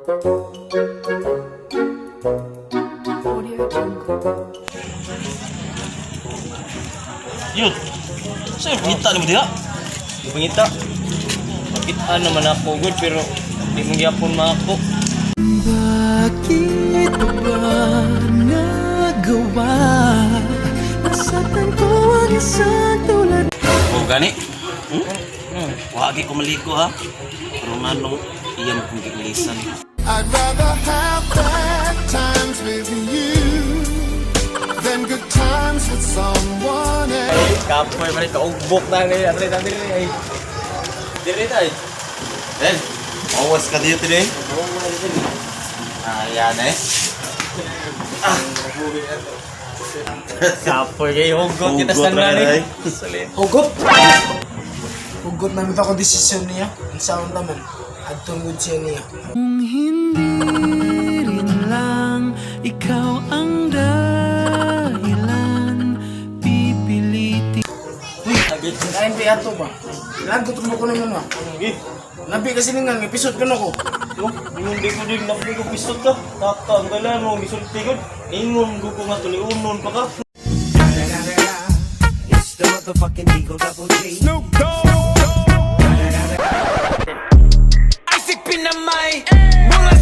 Audio Jungle. Yun. Sa'yo, pangita naman diha. Pangita. Makita naman ako good pero di mo gyapon maako. Bakit ba nagawa? Nasaktan ko ang isang tulad. O gani. Hmm? Wagi ko maliko ha. Pero manong iyang kong giilisan. I'd rather have bad times with you than good times with someone else. Kapoy man kaugbok na ni Andre diri ay. Diri tay. Ben, awas ka dito eh. Ayan eh. Kapoy kay hugot kita sa Hugot ra ni. ay. Hugot! Hugot na mita ko desisyon niya. Ang saon taman. Adtong gud siya niya. Kung hindi rin lang ikaw ang dahilan, pipilitin Kain pa ato ba? Lagot mo ko naman ba? Nabi kasi ningan, episode ko na ko. No, ingon di ko din nabi ko pisot ka. Kaka ang gala mo gisulti gud. Ingon gud ko nga tuliunon pa ka. Isaac Pinamay. Mula